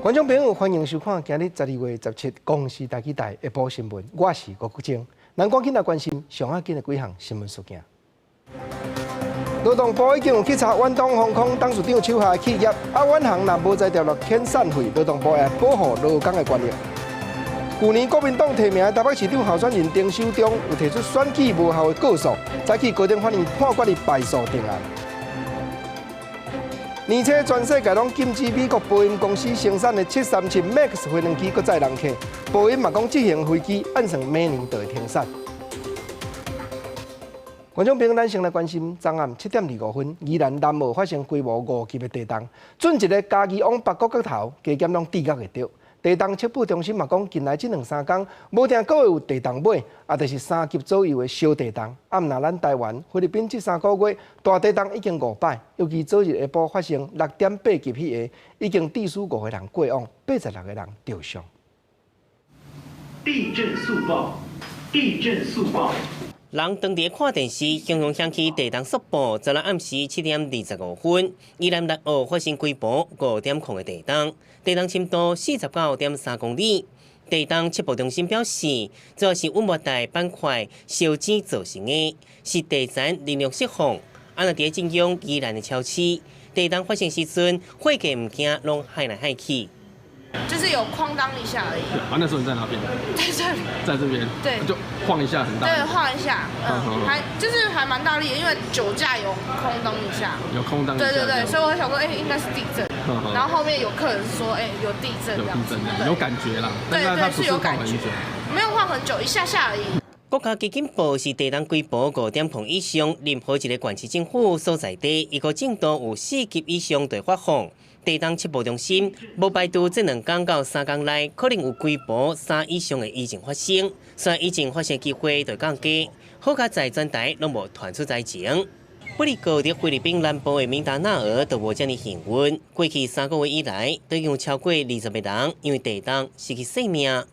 觀眾朋友，歡迎收看今日12月17公視台語台下晡新聞，我是郭國晶。咱趕緊來關心上要緊的幾項新聞事件。勞動部已經有去查遠東航空董事長手下的企業，啊，遠航若無才調落遣散費，勞動部會保護勞工的權益。舊年國民黨提名的台北市長候選人丁守中有提出選舉無效的告訴，早起高等法院判決伊敗訴定案。年初全世界攏禁止美國波音公司生產的737 MAX 飛機閣載人客，波音嘛講這型飛機按算明年就會停產。觀眾朋友，咱先來關心，昨暗7點25分，宜蘭南澳發生規模5級的地動，準一个嘉義往北角角頭，加減攏知覺會著。地動測報中心嘛講，近來這兩三工無定閣會有地動尾，啊，就是3級左右的小地動。啊，毋若咱台灣、菲律賓這3個月大地動已經五擺，尤其昨日下晡發生6.8級彼個，已經致使五個人過往，86個人著傷。地震速報！地震速報！人當佇看電視，雄雄響起地動速報。昨昏暗時7點25分，宜蘭南澳發生規模5.0的地動，地動深度49.3公里。地動測報中心表示，主要是溫熱帶板塊燒錢造成的，是地層能量釋放。啊，若佇震央宜蘭的超市，地動發生時陣，貨架物件攏海來海去。就是有哐當一下而已。啊，那時候你在哪邊？在這裡。在這邊。對。就晃一下，很大。對，晃一下，嗯，還就是還蠻大力的，因為酒駕有空當一下。有空當。對對對，所以我想說，哎，應該是地震。然後後面有客人說，哎，有地震。有地震，有感覺啦。對對，是有感覺。沒有晃很久，一下下而已。國家基金報是地動規模5.0以上，任何一個縣市政府所在地，一個震度有4級以上就會發放。地動測報中心無排除這兩工到3工內可能有規模3以上的餘震發生，雖然餘震發生機會就降低，好佳哉全台攏無傳出災情。不過，佇菲律賓南部的民達納爾就無遮爾幸運，過去3個月以來，都已經有超過20個人因為地動失去性命。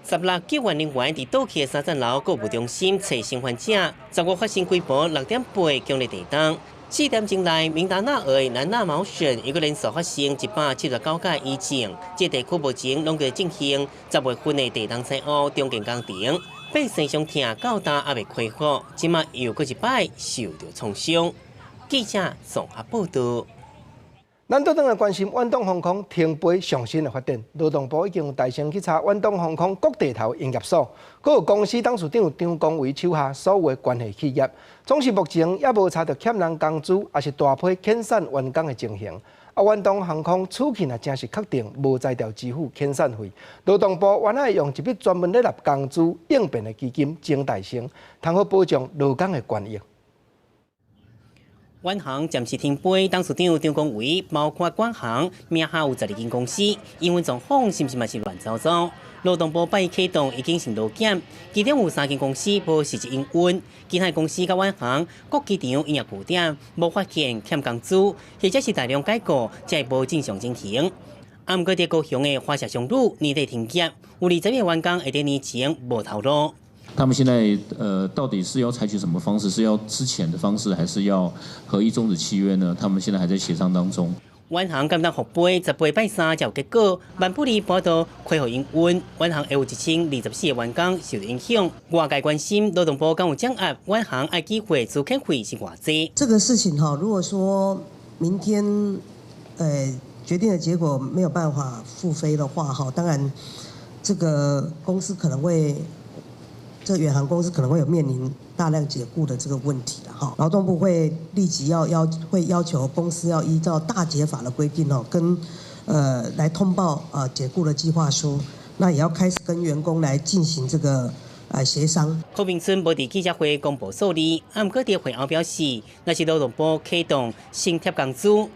16救援人員佇倒去的三層樓購物中心揣生還者，15發生規模6.8強烈地動。4點鐘內，民達納爾南納毛省一個連續發生179個餘震，這地區目前攏在進行10月份的地動災後重建工程，百姓傷痛到今猶未恢復，這馬又閣一擺受著創傷。記者綜合報道。咱倒轉來關心遠東航空停飛上新的發展，勞動部已經有帶先去查遠東航空各地頭營業所，閣有公司董事長張光偉手下所有的關係企業，總是目前猶無查著欠人工資，抑是大批遣散員工的情形。啊，遠東航空此去若真是確定無才調支付遣散費，勞動部原來用一筆專門咧納工資應變的基金鍾大生，通好保障勞工的權益。遠航暫時停飛，董事長張光偉包括管航名下有12間公司，營運狀況是毋是嘛是亂糟糟？勞動部拜一啟動已經是勞檢，其中有三間公司無實質營運，其他公司佮遠航各機場營業據點無發現欠工資，或者是大量解雇，才會無正常情形。啊，毋過佇高雄的華夏商旅年底停業，有20個員工會佇年前無頭路。他們現在到底是要採取什麼方式？是要資遣的方式，還是要合意終止契約呢？他們現在還在協商當中。遠航敢當復飛，18拜三才有結果。萬不利報道恢復營運，遠航會有1024個員工受影響。外界關心勞動部敢有掌握遠航愛給付資遣費是偌濟？這個事情哈，如果說明天決定的結果沒有辦法復飛的話，哈，當然這個公司可能會。這遠航公司可能會有面臨大量解雇的這個問題了哈，勞動部會立即要求公司要依照大解法的規定哦，跟來通報解雇的計劃書，那也要開始跟員工來進行這個協商。柯明春無佇記者會公布數字，啊，毋過佇會後表示，若是勞動部啟動先貼工資，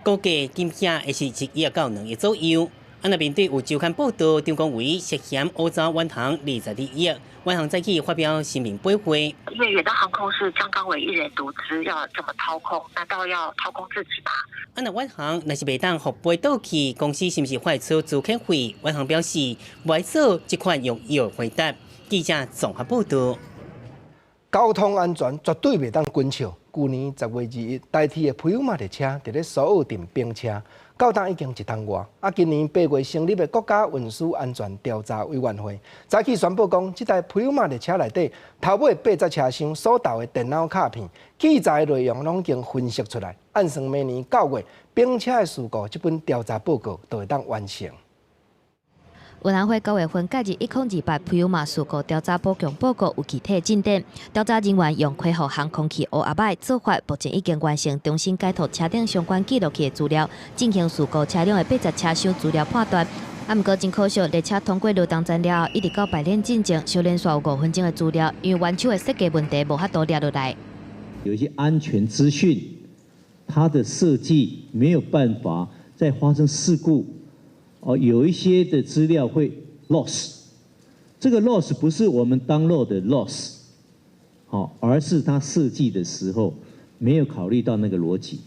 估計金額會是1億到2億左右。啊，若面對有週刊報道，張光偉涉嫌挖走遠航22億，遠航早起發表聲明駁回。因為遠東航空是張剛偉一人獨資，要怎麼掏空？難道要掏空自己嗎？啊，若遠航若是袂當復飛倒去，公司是毋是發出資遣費？遠航表示，袂做這款用藥回答。記者綜合報道。交通安全絕對袂當滾笑。舊年10月21，台鐵的普悠瑪列車佇咧蘇澳鎮冰車，到今已經一冬外。啊，今年8月成立的國家運輸安全調查委員會，早起宣布講，這台普悠瑪列車內底頭尾八節車廂所投的電腦卡片記載內容攏已經分析出來。按算明年9月，冰車的事故這份調查報告就會當完成。運安會9月份介入1028普悠瑪事故調查補強報告有具體進展，調查人員用恢復航空器烏盒仔的做法，目前已經完成重新解讀車頂相關記錄器的資料，進行事故車輛的八節車廂資料判斷。啊，毋過真可惜，列車通過羅東站了後，一直到白蓮進前，小連續有5分鐘的資料，因為原廠的設計問題無法度掠落來。有一些安全資訊，它的設計沒有辦法再發生事故。哦，有一些的資料會 loss，這個 loss 不是我們 download 的 loss，好，而是它設計的時候沒有考慮到那個邏輯。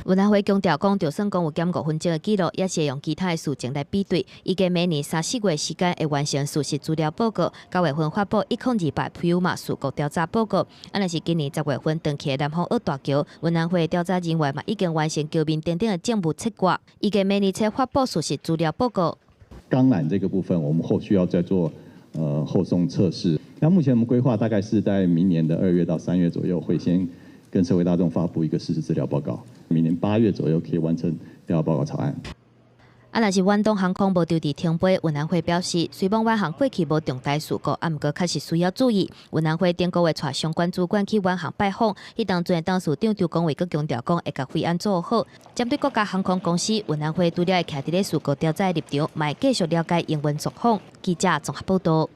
運安會強調講，就算講有減5分鐘的記錄，也是會用其他的事情來比對。預計明年三四月時間會完成事實資料報告，9月份發布1028普悠瑪事故調查報告。啊，若是今年10月份斷去的南風澳大橋，運安會調查人員嘛已經完成橋面頂頂的證物切割，預計明年初發布事實資料報告。鋼纜這個部分，我們後續要再做後送測試。那目前我們規劃大概是在明年的2月到3月左右，會先跟社會大眾發布一個事實資料報告。明年8月左右可以完成調查報告草案。啊，若是遠東航空無丟佇停飛，運安會表示，雖罔遠航過去無重大事故，啊，毋過確實需要注意。運安會頂個月帶相關主管去遠航拜訪，彼當陣董事長周光偉閣強調講，會共飛安做好。針對各家航空公司，運安會除了會徛佇咧事故調查的立場，嘛會繼續了解營運狀況。記者綜合報道。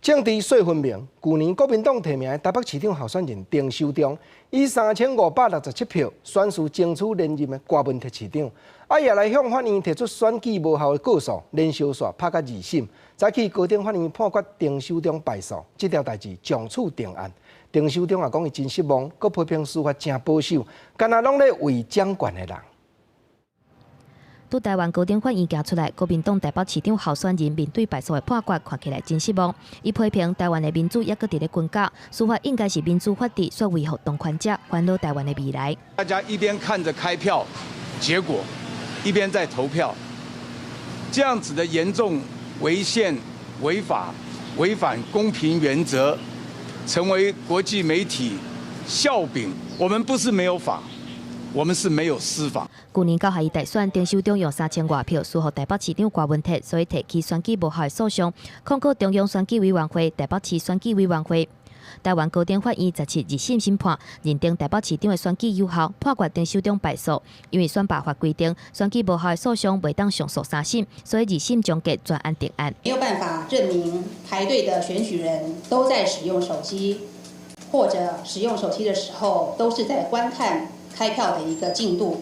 政治說分明，舊年國民黨提名的台北市長候選人丁守中，以3567票選輸爭取連任的郭文鐵市長，啊，也來向法院提出選舉無效的告訴，連續煞拍甲二審，早起高等法院判決丁守中敗訴，這條代誌從此定案。丁守中也講伊真失望，閣批評司法誠保守，敢若攏咧為掌權的人。對台灣高等法院行出來，國民黨台北市長候選人面對敗訴的判決，看起來真失望。伊批評台灣的民主猶閣佇咧困覺，司法應該是民主法治所維護當權者，煩惱台灣的未來。大家一邊看着開票結果，一邊在投票，這樣子的嚴重違憲、違法、違反公平原則，成為國際媒體笑柄。我們不是沒有法。我們是沒有司法。舊年九合一大選，丁守中用3000外票輸予台北市長郭文鐵，所以提起選舉無效的訴訟，控告中央選舉委員會、台北市選舉委員會。台灣高等法院17二審審判，認定台北市長的選舉有效，判決丁守中敗訴。因為選罷法規定，選舉無效的訴訟袂當上訴三審，所以二審終結全案定案。沒有辦法證明排隊的選舉人都在使用手機，或者使用手機的時候都是在觀看開票的一個進度，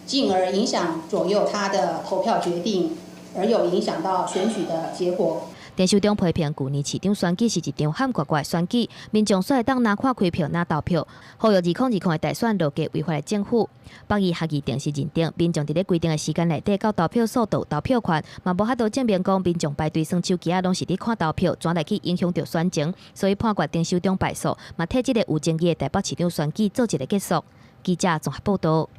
進而影響左右他的投票決定，而有影響到選舉的結果。丁守中批評舊年市長選舉是一場喊刮刮的選舉，民眾煞會當若看開票若投票，呼籲2020的大選落架違法的政府。北醫合議庭是認定民眾佇咧規定的時間內底到投票所都有投票權，嘛無法度證明講民眾排隊耍手機仔攏是佇看投票，轉來去影響著選情，所以判決丁守中敗訴，嘛替這個有爭議的台北市長選舉做一個結束。記者綜合報道。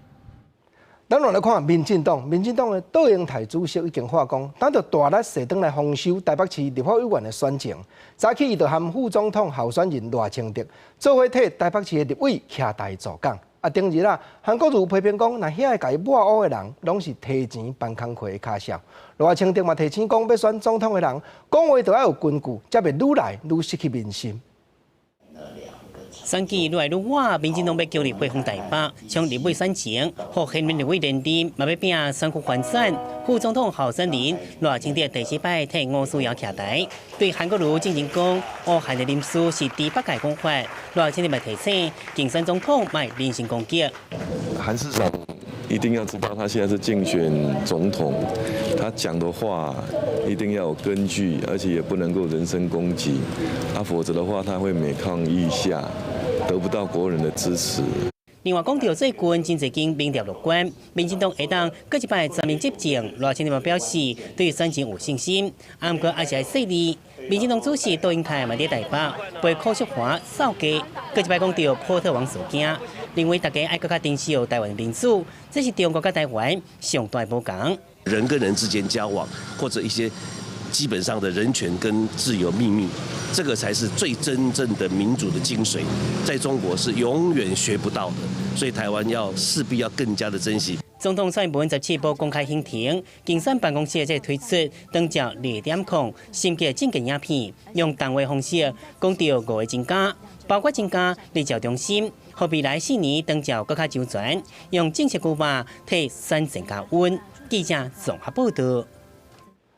咱來看民進黨，民進黨的卓榮泰主席已經話講，等著大力勢轉來豐收台北市立法委員的選情。早起伊就和副總統候選人賴清德做伙替台北市的立委徛台助講。啊，頂日啊，韓國瑜批評講，若遐個共伊抹烏的人，攏是提錢辦工課的跤數。賴清德嘛提醒講，欲選總統的人，講話著愛有根據，才袂愈來愈失去民心。選舉愈來愈倚，民進黨欲強力回防台北，將立委選情，予現任立委連任，嘛欲拼選區翻轉。副總統候選人賴清德第四擺替吳思瑤徛台，對韓國瑜進前講，烏韓的林書是豬八戒講法，賴清德嘛提醒，競選總統莫人身攻擊。韓市長一定要知道，他現在是競選總統，他講的話一定要有根據，而且也不能夠人身攻擊，啊，否則的話他會每況愈下，得不到國人的支持。另外講到最近真濟間民調樂觀，民進黨會當閣一擺全面執政，賴清德嘛表示對選情有信心，啊，毋過還是愛細膩。民進黨主席杜英泰嘛佇台北陪柯淑華掃街，閣一擺講著波特王事件，認為大家愛閣較珍惜台灣民主，這是中國佮台灣上大無仝。人跟人之間交往，或者一些基本上的人權跟自由秘密，這個才是最真正的民主的精髓，在中國是永遠學不到的，所以台灣要勢必要更加的珍惜。總統蔡英文十七號公開行程，競選辦公室這推出長照2.0升級證件影片，用動畫方式講著五個增加，包括增加日照中心，予未來4年長照閣較周全，用政策規劃替選戰加溫。記者綜合報道。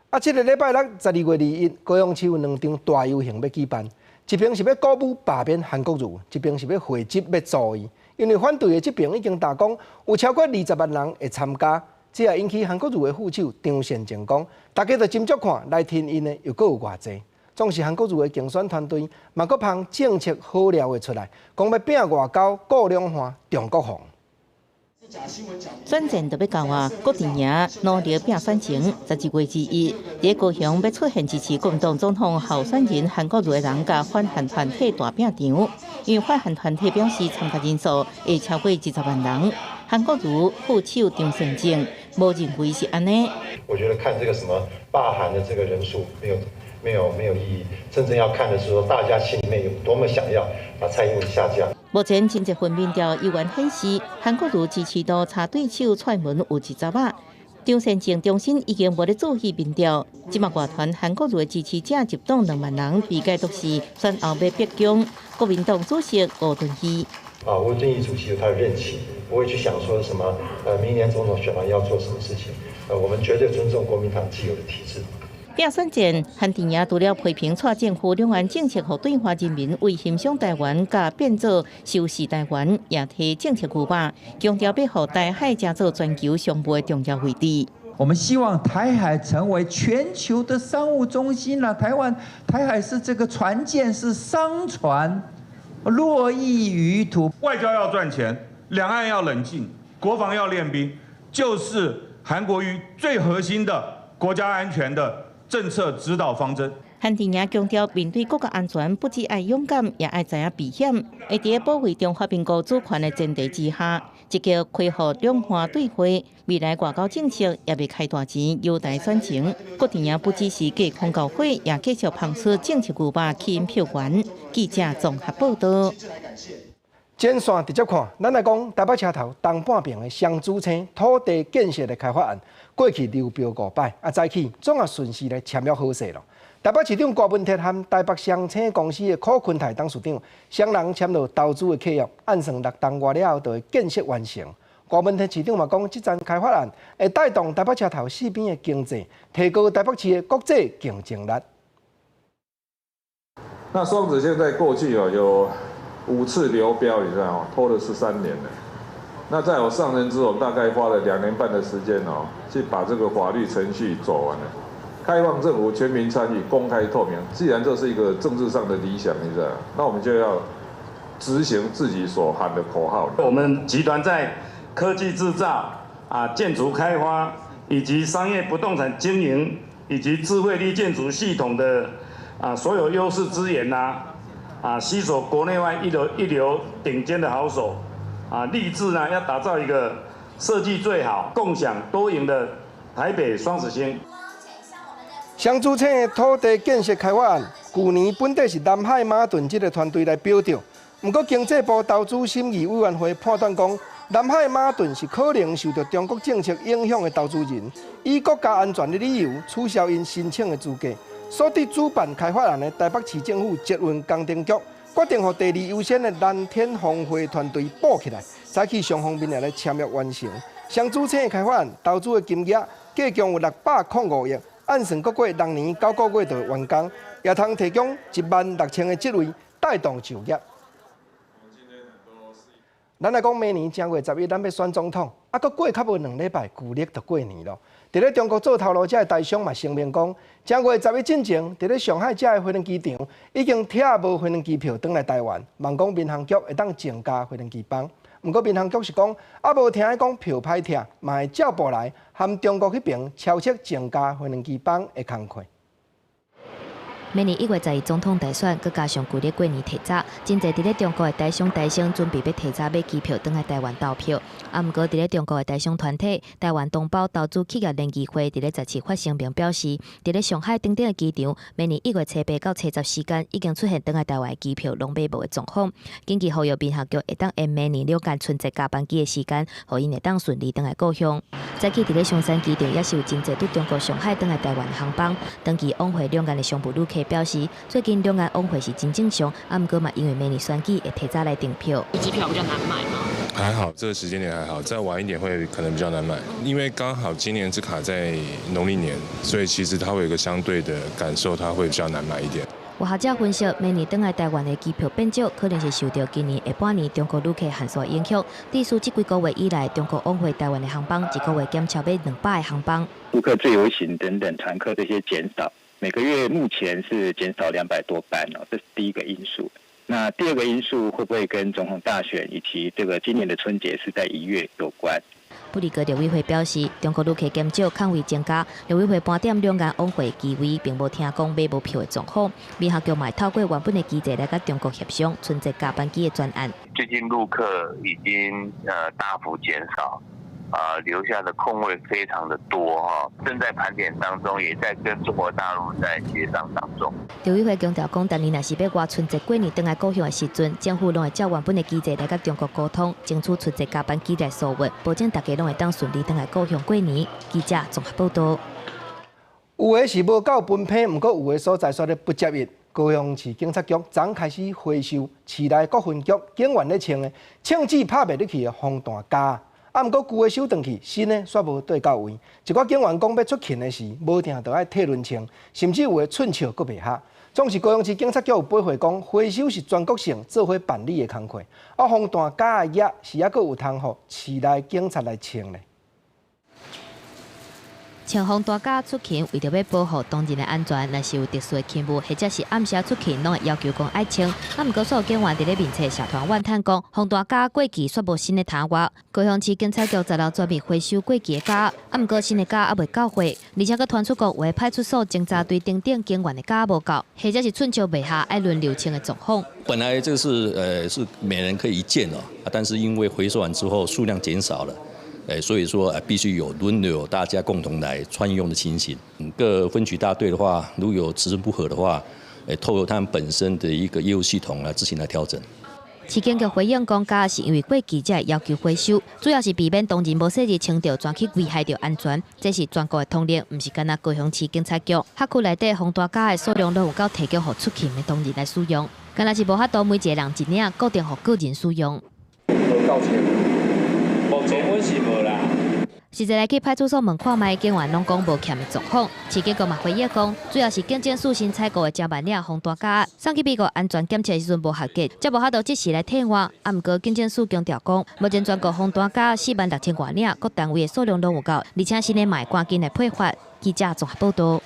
啊，這个禮拜六12月21，高雄市有兩場大遊行欲舉辦，一邊是欲鼓舞罷免韓國瑜，一邊是欲匯集欲阻伊。因為反對的這邊已經打講有超過20萬人會參加，這也引起韓國瑜的副手張善政講，大家就斟酌看來挺𪜶的又閣有偌濟。總是韓國瑜的競選團隊嘛，閣拋政策好料的出來，講欲拚外交、顧兩岸、中國防。選戰就欲到啊！郭陣營努力拚選情，12月21，佇高雄欲出現支持國民黨總統候選人韓國瑜的人，佮反韓團體大拚場。因為反韓團體表示參加人數會超過20萬人。韓國瑜副手張善政無認為是按呢。我覺得看這個什麼罷韓的這個人數沒有沒有沒有意義，真正要看的是說大家心裡面有多麼想要把蔡英文下架。目前真濟份民調依然顯示，韓國瑜支持度差對手蔡英文有20仔。張善政重申已經無咧注意民調，這馬外傳韓國瑜的支持者入黨2萬人，比計都是選後欲逼宮國民黨主席吳敦義。啊，吳敦義主席有他的任期，不會去想說什麼，明年總統選完要做什麼事情。我們絕對尊重國民黨既有的體制。拚選戰，韓陣營除了批評蔡政府兩岸政策，予對華人民為欣賞台灣，佮變做仇視台灣，也提政策牛肉，強調欲予台海成做全球商務的重要位置。我們希望台海成為全球的商務中心啦。台灣台海是這個船艦是商船，絡繹於途。外交要賺錢，兩岸要冷靜，國防要練兵，就是韓國瑜最核心的國家安全的政策指導方針。韓陣營強調，面對國家安全，不只愛勇敢，也愛知影避險。會佇保衛中華民國主權的前提之下，積極開放兩岸對話。未來外交政策也袂開大錢，優待選情。郭陣營不只是隔空交火，也繼續拋出政策牛肉吸引票源。記者綜合報道。前線直接看，咱來講台北車頭東半爿的雙子星土地建設的開發案，過去流標五擺，啊，早起總也順勢來簽約好勢囉。台北市長柯文哲和台北雙星公司的柯坤泰董事長，雙人簽落投資的契約，按算6冬外了後就會建設完成。柯文哲市長嘛講，這層開發案會帶動台北車頭四邊的經濟，提高台北市的國際競爭力。那雙子星在過去哦有5次流標，你知道嗎？拖了13年了。那在我上任之後，大概花了2年半的時間哦，去把這個法律程序走完了。開放政府，全民參與，公開透明。既然這是一個政治上的理想，你知道，那我們就要執行自己所喊的口號。我們集團在科技製造、啊建築開發以及商業不動產經營以及智慧綠建築系統的啊所有優勢資源吶。啊，攜手國內外一流一流頂尖的好手，啊，立志呢要打造一個設計最好、共享多贏的台北雙子星。雙子星土地建設開發案，舊年本底是南海馬頓這個團隊來標著，毋過經濟部投資審議委員會判斷講，南海馬頓是可能受著中國政策影響的投資人，以國家安全的理由取消𪜶申請的資格。所以主辦開發案的台北市政府捷運工程局決定，予第二優先的藍天峰會團隊補起來，早起雙方面也來簽約完成。雙子星的開發案投資的金額計共有605億，按算閣過6年9個月就會完工，也通提供1萬6千個職位，帶動就業。咱來講，明年正月十一，咱欲選總統，啊，閣過較無2禮拜，舊曆就過年囉。佇咧中國做頭路遮的台商嘛聲明講，正月十一進前，佇咧上海遮的飛輪機場已經拆無飛輪機票轉來台灣，望講民航局會當增加飛輪機班。毋過民航局是講，猶無聽講票歹拆，嘛會照步來，和中國彼爿敲切增加飛輪機班的工課。明年1月12總統大選，閣加上舊曆過年提早，真濟佇咧中國的台商台商準備欲提早買機票轉來台灣投票。啊，毋過佇咧中國的台商團體台灣同胞投資企業聯誼會佇咧17發聲明表示，佇咧上海等等的機場，明年1月初8到初10時間已經出現轉來台灣的機票攏買無的狀況。緊急呼籲民航局會當延明年兩岸春節加班機的時間，予𪜶會當順利轉來故鄉。早起佇咧松山機場也是有真濟對中國上海轉來台灣的航班，長期往回兩岸的商務旅客表示，最近兩岸往回是真正常，啊，毋過嘛因為明年選舉會提早來訂票。機票比較難買嗎？還好，這個時間點還好，再晚一點會可能比較難買，因為剛好今年是卡在農曆年，所以其實它會有一個相對的感受，它會比較難買一點。有學者分析，明年轉來台灣的機票變少，可能是受著今年下半年中國旅客限數影響。至少這幾個月以來，中國往回台灣的航班一個月減超欲200個航班。陸客自由行等等團客這些減少，每個月目前是減少200多班哦，這是第一個因素。那第二個因素會不會跟總統大選以及這個今年的春節是在1月有關？不過，陸委會表示，中國旅客減少，空位增加。陸委會盤點兩岸往回機位，並無聽講買無票的狀況。民航局嘛透過原本的機制來佮中國協商春節加班機的專案。最近陸客已經大幅減少，啊，留下的空位非常的多哈，正在盤點當中，也在跟中國大陸在協商當中。陸委會強調講，逐年若是欲外春節過年轉來故鄉的時陣，政府攏會照原本的機制來佮中國溝通，爭取春節加班機來疏運，保證大家攏會當順利轉來故鄉過年。記者綜合報導。有的是無夠分批，毋過有的所在煞咧不接應。高雄市警察局昨開始回收市內各分局警員咧穿的槍支拍袂入去的防彈膠。啊，毋過舊的收轉去，新的煞無對到位。一寡警員講欲出勤的時，無定著愛替輪穿，甚至有的寸笑閣袂合。總是高雄市警察局有回覆講，回收是全國性做伙辦理的工課。啊，防彈膠的額是猶閣有通予市內警察來穿咧。穿防彈膠出勤，為著欲保護當人的安全，若是有特殊的勤務，或者是暗時出勤，攏會要求講愛穿。啊，毋過煞有警員佇咧面冊社團怨嘆講，防彈膠過期，煞無新的通換。高雄市警察局十六全面回收過期的膠，啊，毋過新的膠猶未到貨，而且閣傳出講有的派出所偵查隊等等警員的膠無夠，或者是寸笑袂合愛輪流穿的狀況。本來這個是每人可以一件哦，但是因為回收完之後數量減少了。所以說必須有輪流大家共同來穿用的情形。各分局大隊的話，如果有尺寸不合的話，透過他們本身的一個業務系統來自行來調整。市警局回應講，膠是因為過期才會要求回收，主要是避免當人無細膩穿著，轉去危害著安全。這是全國的通例，毋是干焦高雄市警察局。轄區內底防彈膠的數量攏有夠提供予出勤的同仁來使用，敢若是無法度每一個人一領，固定予個人使用。無夠錢。目前阮是無啦。實際來去派出所問看覓，警員攏講無欠的狀況。市警局嘛回應講，主要是警政署新採購的誠萬領防彈膠，送去美國安全檢測時陣無合格，才無法度即時來替換。啊，毋過警政署強調講，目前全國防彈膠46,000外領，各單位的數量攏有夠，而且新的嘛會趕緊來配發。記者綜合報導。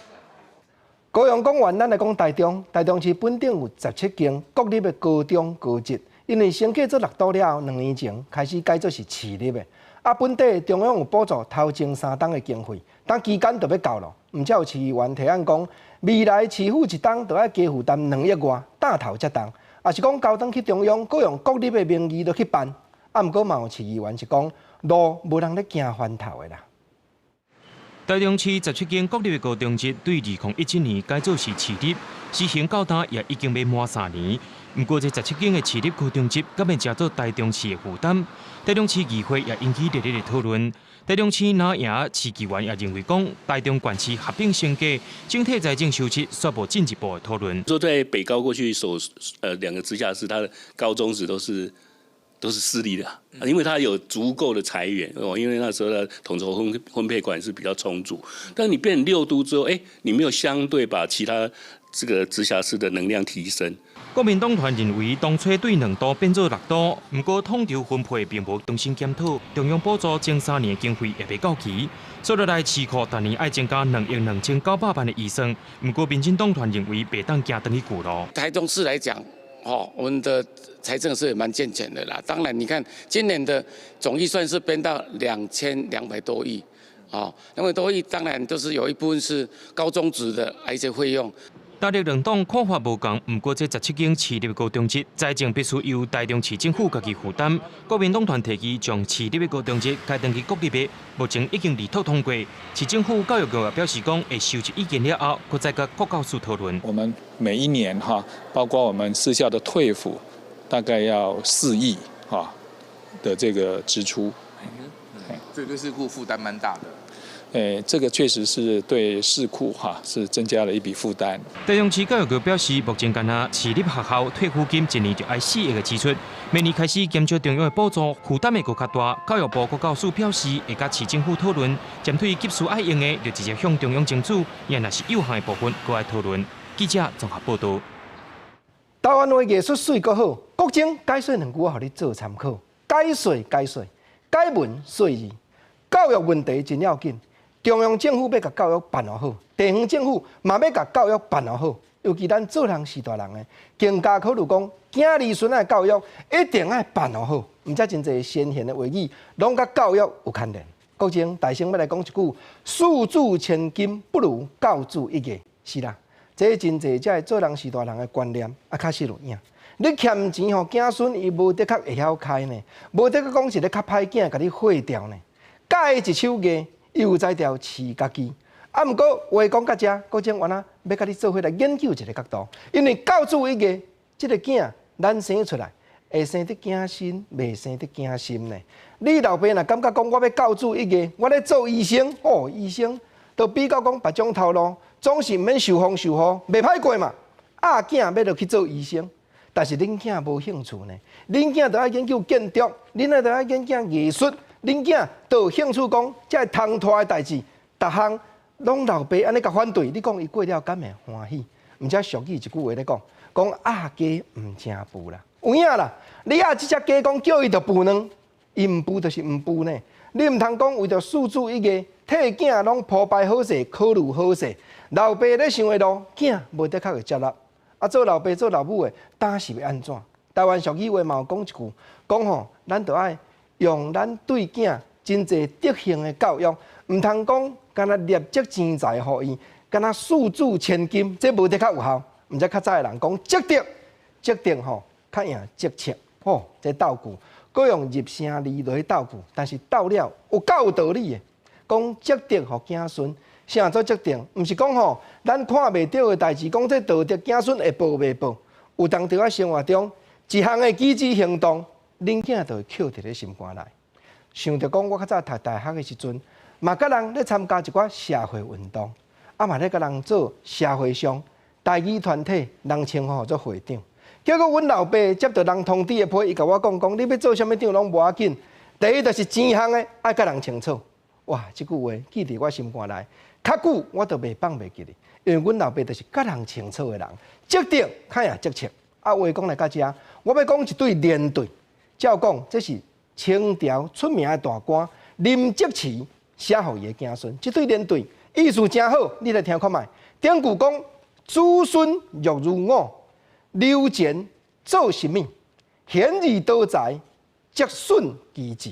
高雄講完，咱來講台中。台中市本町有17間國立的高中高職，因為升格做六都了後，2年前開始改做是市立的。啊，本底中央有補助頭前3冬的經費，但期間就欲到咯。毋才有市議員提案講，未來市府一冬就愛加負擔2億外，擔頭遮重。抑是講交轉去中央，閣用國立的名義落去辦。啊，毋過嘛有市議員是講，路無人咧行翻頭的啦。台中市17間國立的高中職對2017年改做是市立，施行到今也已經欲滿3年。毋過這17間的市立高中職，敢會成做台中市的負擔？台中市議會也引起熱烈的討論。台中市哪營市議員也認為講，台中縣市合併升格，整體財政收支煞無進一步的討論。說在北高過去所兩個直轄市，它的高中職都是私立的，因為它有足夠的財源哦，因為那時候的統籌分配款是比較充足。但你變六都之後，哎，你沒有相對把其他這個直轄市的能量提升。國民黨團認為，當初對兩都變做六都，毋過統籌分配並無重新檢討，中央補助前3年經費也未到期，所以來市庫逐年愛增加2億2900萬的預算。毋過民進黨團認為，袂當行轉去舊路。台中市來講，哦，我們的財政是蠻健全的啦。當然，你看今年的總預算是編到2200多億，哦，200多億當然都是有一部分是高中職的一些費用。台綠兩黨看法無仝，毋過這十七間市立高中職財政必須由台中市政府家己負擔。國民黨團提議將市立高中職改轉去國立的，目前已經立托通過。市政府教育局也表示講，會收集意見了後，閣再佮國教署討論。我們每一年哈，包括我們私校的退輔，大概要4億哈的這個支出。這對市庫負擔蠻大的。誒，這個確實是對市庫哈是增加了一筆負擔。台中市教育局表示，目前干焦市立學校退輔金一年就愛4億的支出，明年開始減少中央的補助，負擔會閣較大。教育部國教署表示，會佮市政府討論，針對急需愛用的，就直接向中央爭取；也若是有限的部分，閣愛討論。記者綜合報導。台灣話藝術媠閣好，國政解說兩句，我予你做參考。解說解說，解文說字，教育問題真要緊。中央政府欲共教育辦好，地方政府嘛欲共教育辦好。尤其咱做人是大人的，更加考慮講，囝兒孫仔的教育一定愛辦好。毋才真濟先賢的話語，攏佮教育有牽連。國政大聲欲來講一句：數字千金不如教子一藝。是啦，這真濟這做人是大人的觀念，啊，確實有影。你欠錢予子孫，伊無的確會曉開呢，無的確講一个較歹囝，共你毀掉呢。教伊一手藝。有才調飼家己，啊，毋過話講到遮，國政原來欲佮你做伙來研究一个角度，因為教子一藝，這个囝咱生出來會生得囝身，袂生得囝心呢。你老爸若感覺講我欲教子一藝，我咧做醫生，哦，醫生都比較講別種頭路，總是毋免受風受雨，袂歹過嘛。啊，囝欲落去做醫生，但是恁囝無興趣呢，恁囝著愛研究建築，恁仔著愛研究藝術。恁囝都有興趣講，這个通拖的代誌，逐項攏老爸按呢共反對，你講伊過了敢會歡喜？毋才俗語一句話咧講，講鴨雞毋成孵啦，有影啦。你鴨這隻雞講叫伊就孵卵，伊毋孵就是毋孵呢。你毋通講為著事主一個替囝攏鋪排好勢，考慮好勢，老爸咧想的路，囝無的確會接納。啊，做老爸做老母的，當時欲按怎？台灣俗語話嘛有講一句，講吼，咱著愛。用咱對囝真濟德行的教育，毋通講干焦立即錢財予伊，干焦數字千金，這無的確有效。毋才較早的人講積德，積德吼較贏積策吼，這鬥句，閣用入聲字落去鬥句，但是鬥了有夠有道理的。講積德予子孫，啥做積德？毋是講吼，咱看袂著的代誌，講這道德子孫會報袂報？有當佇我生活中一項的舉止行動。恁囝就會扣佇咧心肝內，想著講我較早讀大學的時陣，嘛佮人咧參加一寡社會運動，啊嘛咧佮人做社會上台語團體，人稱呼做會長。結果阮老爸接著人通知的批，伊共我講講，你欲做啥物長攏無要緊，第一就是錢項的愛佮人清楚。哇，這句話記佇我心肝內，較久我都袂放袂記哩，因為阮老爸就是佮人清楚的人，積德較贏積策。啊，話講來到遮，我欲講一對連對。照講，這是清朝出名的大官林則徐寫予伊的子孫。這對聯對意思誠好，你來聽看覓。頂句講：子孫若如我，留錢做甚物？賢而多財，則損其志。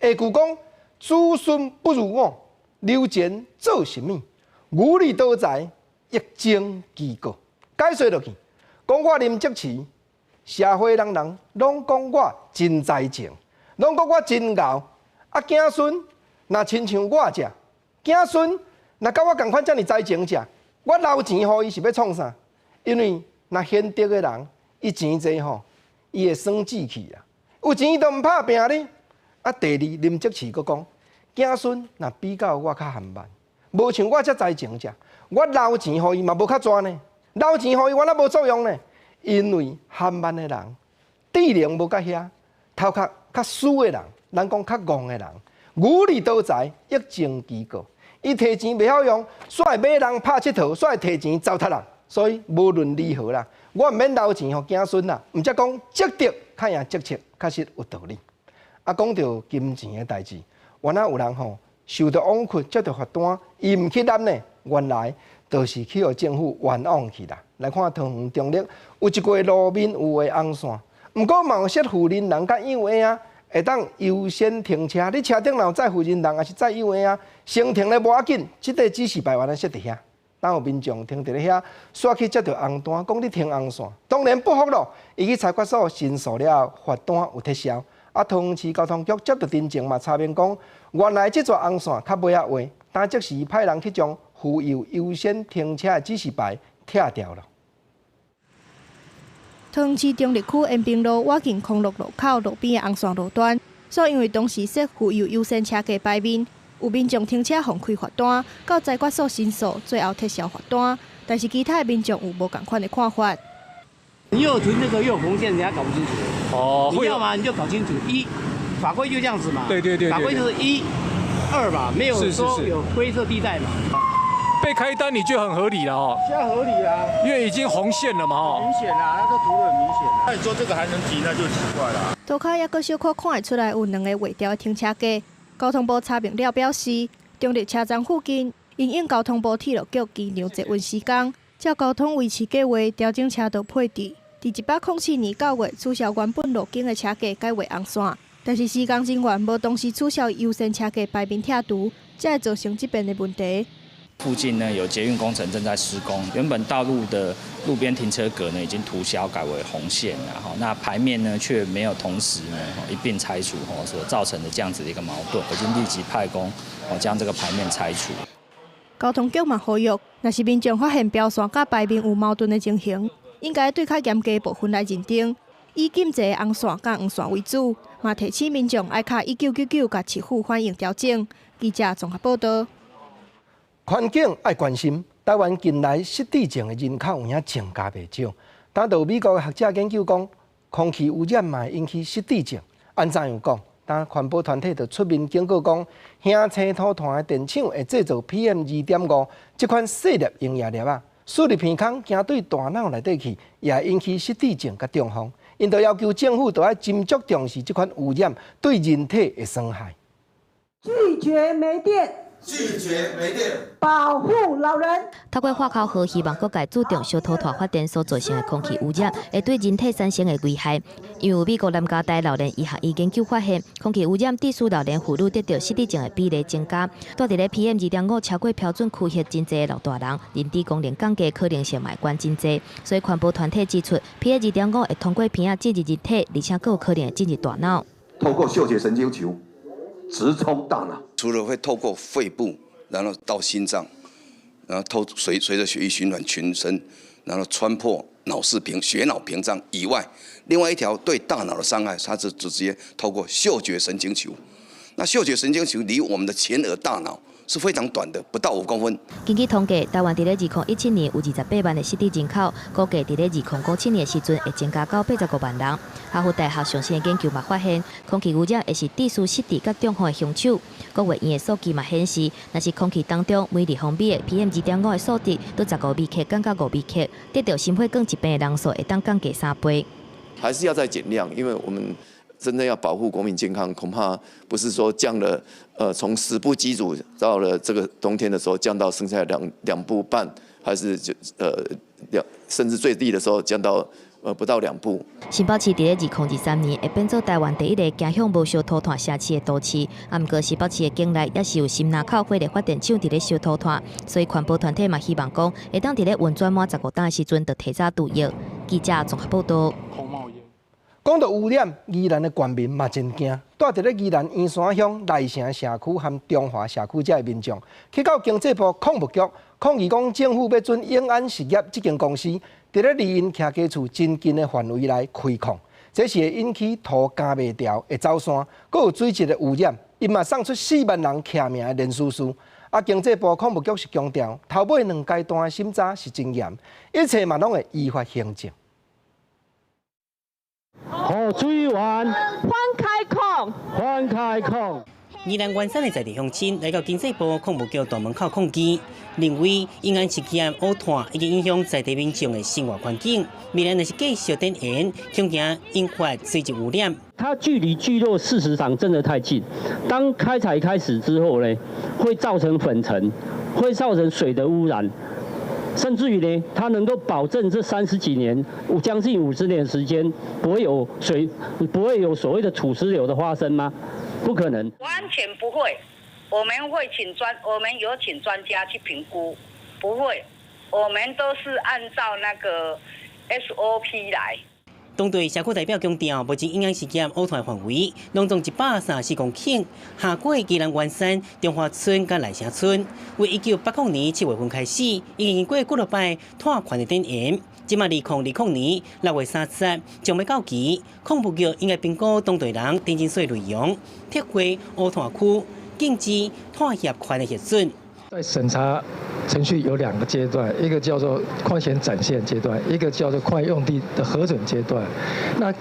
下句講：子孫不如我，留錢做甚物？愚而多財，亦爭其過。解說落去，講我林則徐。社會人人攏講我真才情，攏講我真𠢕。啊，子孫若親像我這，子孫若佮我仝款遮爾才情這，我留錢予伊是欲創啥？因為若賢德的人，伊錢濟吼，伊會耍志氣啊。有錢伊就毋拍拚咧。啊，第二林則徐閣講，子孫若比較我較含慢，無像我遮才情這，我留錢予伊嘛無較濟呢，留錢予伊我哪無作用呢？因為含慢的人，智能無佮遐，頭殼較輸的人，咱講較戇的人，愚而多財，亦爭其過。伊提錢袂曉用，煞會買人拍𨑨迌，煞會提錢糟蹋人。所以無論如何啦，我毋免留錢予子孫啦。毋才講積德較贏積策，確實有道理。啊，講著金錢的代誌，原來有人吼受著枉屈，接著罰單，伊毋去揽呢，原來就是去予政府冤枉去啦。來看桃園中壢有一塊路面有畫紅線，毋過嘛有設負認人佮養嬰仔會當優先停車。你車頂若有載負認人，抑是載幼兒仔，先停咧無要緊。這個指示牌原來設佇遐。當有民眾停佇咧遐，煞去接著紅單，講你停紅線，當然不服咯。伊去裁決所申訴了後，罰單有撤銷。啊，桃園市交通局接著偵情嘛，查明講，原來這逝紅線較尾仔畫，但即時派人去將婦幼優先停車的指示牌拆掉了。桃園市中壢區延平路倚近康樂路口路邊的紅線路段，所以因為當時設婦幼優先車格牌面。有民眾停車予開罰單，到裁決所申訴，最後撤銷罰單。但是其他的民眾有無仝款的看法。你又停那個又紅線，人家搞不清楚。哦，你要嘛你就搞清楚，一法規就這樣子嘛。對對對，法規就是一、二嘛，沒有說有灰色地帶嘛。被開單你就很合理了哦。現在合理啊，因為已經紅線了嘛哦。明顯啦，那個塗得很明顯。那你說這個還能停，那就奇怪啦。塗跤猶閣小可看會出來有兩个畫條的停車格。交通部查明了表示，中壢車站附近因應交通部鐵路局機場捷運施工，照交通維持計劃調整車道配置。佇107年9月取消原本路肩的車格，改畫紅線，但是施工人員無同時取消優先車格牌面拆除，才會造成這邊的問題。附近呢有捷運工程正在施工，原本道路的路邊停車格呢已經塗銷改為紅線，然後那牌面呢卻沒有同時呢一併拆除，所造成的這樣子的一個矛盾，已經立即派工將這個牌面拆除。交通局嘛呼籲，若是民眾發現標線佮牌面有矛盾的情形，應該對較嚴格部分來認定，以禁制紅線佮黃線為主，嘛提醒民眾愛敲1999共市府反映調整。記者綜合報道。環境愛關心，台灣近來失智症的人口有影增加袂少。當有美國的學者研究講，空氣污染嘛會引起失智症。按怎樣講？當環保團體就出面警告講，瓦斯塗炭的電廠會製造 PM2.5這款細粒溶液粒仔，輸入鼻孔，驚對大腦內底去，也會引起失智症佮中風。𪜶就要求政府著愛真足重視這款污染對人體的傷害。拒絕煤電。拒絕煤電，保護老人。透過化口號，希望各界注重燒塗炭發電所造成的空氣污染，會對人體產生的危害。因為美國南加大老年醫學院研究發現，空氣污染致使老年婦女得著失智症的比例增加。蹛佇咧 PM2.5超過標準區域真濟的老大人，認知功能降低可能性嘛會懸真濟。所以環保團體指出，PM2.5會通過鼻仔進入人體，而且閣有可能會進入大腦。透過嗅覺神經球直衝大腦。除了會透過肺部，然後到心臟，然後透隨隨著血液循環全身，然後穿破腦室屏血腦屏障以外，另外一條對大腦的傷害，它是直接透過嗅覺神經球。那嗅覺神經球離我們的前額大腦是非常短的，不到5公分。根據統計，台灣佇咧2017年有28萬的失智人口，估計佇咧2057年的時陣會增加到85萬人。哈佛大學上新的研究嘛發現，空氣污染會是致使失智佮中風的兇手。國衛院的數據嘛顯示，若是空氣當中每立方米的 PM2.5的數值佇15微克降到5微克，得著心血管疾病的人數會當降低3倍。還是要再減量，因為我們真正要保護國民健康，恐怕不是說降了，從10部機組到了這個冬天的時候降到剩下兩部半，還是就兩，甚至最低的時候降到不到2部。新北市佇咧2023年會變做台灣第一个走向無燒塗炭城市的都市。啊，毋過新北市的境內也是有新林口火力發電廠佇咧燒塗炭，所以環保團體嘛希望講，會當佇咧運轉滿15冬的時陣，就提早除役。記者綜合報道。講到污染，宜蘭的縣民嘛真驚。蹛佇咧宜蘭員山鄉內城社區和中華社區遮的民眾，去到經濟部礦務局抗議講，政府欲准永安實業這間公司佇咧離𪜶徛家厝真近的範圍內開礦，這是會引起土乾袂牢，會走山，閣有水質的污染。𪜶嘛送出4萬人簽名的聯署書。啊，經濟部礦務局是強調，頭尾兩階段的審查是真嚴，一切嘛攏會依法行政。予水源，反開礦，反開礦。宜蘭員山的在地鄉親來到經濟部礦務局大門口抗議，認為永安實業挖炭已經影響在地民眾的生活環境，未來若是繼續展延，恐驚引發水質污染。它距離聚落事實上真的太近，當開採開始之後呢，會造成粉塵，會造成水的污染。甚至於呢，它能夠保證這30幾年，將近50年時間，不會有水，不會有所謂的土石流的發生嗎？不可能。完全不會，我們會請專，我們有請專家去評估，不會，我們都是按照那個 SOP 來。當地社區代表強調，目前影響事件烏炭範圍，攏總130公頃，下過宜蘭員山、中華村佮內城村，為1980年7月份開始，已經經過幾落擺拓權的展延。這馬2020年6月30將欲到期，礦務局應該評估當地人陳情書內容，撤回烏炭區禁止炭業權的核准。在審查程序有兩個階段，一個叫做礦權展現階段，一個叫做礦業用地的核准階段。那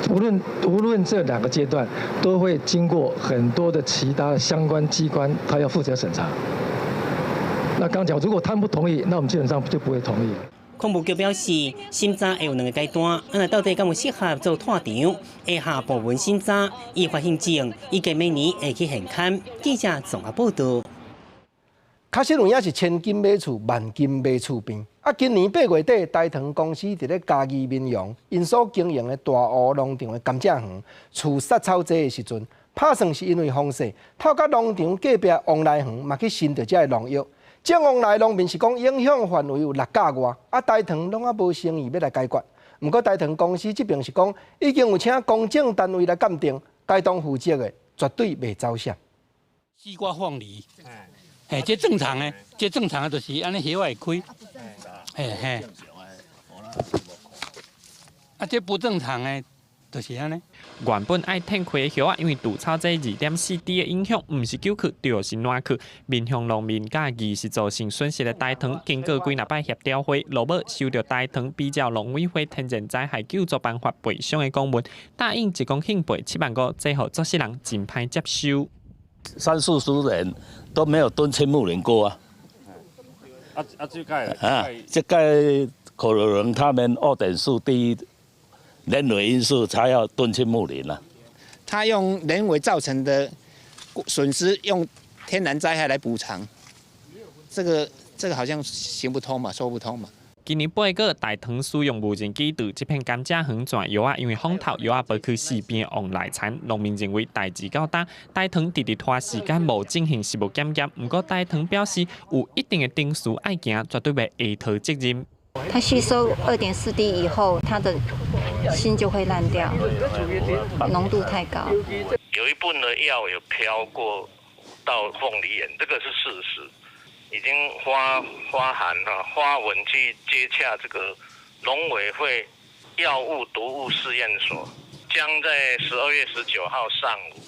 無論這兩個階段，都會經過很多的其他的相關機關，他要負責審查。那剛講，如果他們不同意，那我們基本上就不會同意。礦務局表示，審查會有兩個階段，啊，到底敢有適合做炭場，會下部門審查，依法行政，預計明年會去現勘。記者綜合報道。確實有影是千金買厝，萬金買厝邊。啊，今年8月底，大唐公司佇咧嘉義民雄，𪜶所經營的大湖農場的甘蔗園，除殺草劑的時陣，拍算是因為風勢，透過農場隔壁旺來園嘛去滲著這个農藥。種旺來農民是講影響範圍有六甲外，啊，大唐攏猶無誠意欲來解決。毋過大唐公司這邊是講，已經有請公證單位來鑑定，該當負責的絕對袂走閃。西瓜鳳梨。嘿，這正常的，這正常的就是按呢葉仔會開，嘿嘿。啊，這不正常的，就是按呢。原本愛褪開的葉仔，因為除草劑2.4D 的影響，毋是久去就是爛去。民雄農民佮二是造成損失的大唐，經過幾若擺協調會，落尾收著大唐比照農委會天然災害救助辦法賠償的公文，答應一公頃賠7萬5，這予做事人真歹接受。三四十年都沒有敦親睦鄰過啊！啊，這屆啊，這屆可能他們2.4D 人為因素才要敦親睦鄰啊。他用人為造成的損失，用天然災害來補償，這個好像行不通嘛，說不通嘛。今年8月，大唐使用無人機對這片甘蔗園鑽藥仔，因為風透藥仔飛去四邊旺來田，農民認為代誌到今，大唐直直拖時間無進行實物檢驗。毋過大唐表示有一定的程序愛行，絕對袂下脫責任。它吸收2.4D 以後，它的心就會爛掉，濃度太高。有一部分的藥有飄過到鳳梨園，這個是事實。已經發函啊，發文去接洽這個農委會藥物毒物試驗所，將在12月19號上午，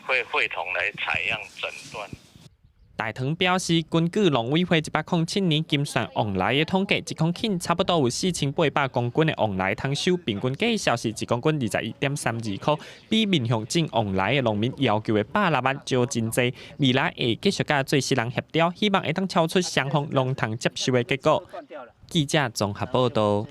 會會同來採樣診斷。大唐表示，根據農委會107年金算旺來的統計，一公頃差不多有4800公斤的旺來通收，平均價數是一公斤21.32塊，比民雄種旺來的農民要求的106萬少真濟。未來會繼續佮做事人協調，希望會當敲出雙方攏通接受的結果。記者綜合報道。